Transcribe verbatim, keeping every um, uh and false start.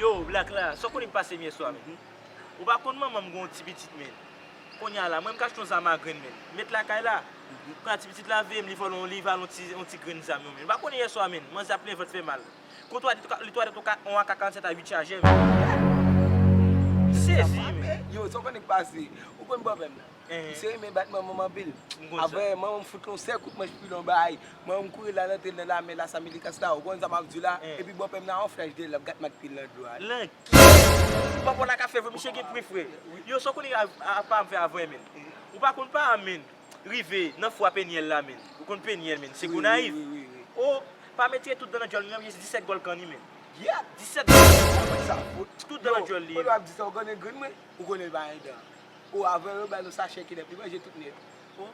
Yo, Black la, sa w konnen k pase m yèswa, men? Ou pa konn manman m gen yon ti pitit, men. Kounye a la, mwen m ka achte yon zam a grenn, men. Met lakay la. Kounye a ti pitit la veye m, li vòlè yon, li vòlè yon ti, yon ti grenn zam, yo, men. Ou pa konnen yèswa, men. Manzè ap plen vant fè mal. Kontwa li twa, li twa, yon A K karanntsèt a uit chaje, men. M sezi, men. Yo, sa w konnen k pase? Ou konn bòpè m nan? M sezi, men bat manman m anpil. Apre, manman m fout l yon sèl kout manch pi lon bay. Mwen, m kouri la, l antre nan lame Las Américas la, ou konn sa m ap di w la? Epi bòpè m nan yon flèch de lè, l ap gad m ak pil nan dlo a. Lanki! Papa w la ka fè vre, misye gen pri, frè. Yo, sa w konnen a, a, pa m fè avè, men. Ou pa konn pa, men. Rive nan fwa Penyèl la, men. Ou konn Penyèl, men. Se Gonayiv. O, pa mete tout dan nan djòl li, non, se disèt gòl kanni, men. Disèt gòl kanni. Tout dan nan djòl li. Yo, kote w ap di sa, ou konnen grenn mwen? Ou konnen l pa gen dan. O, avè yo, ba l yon sachè kilèp, li manje tout nèt. O.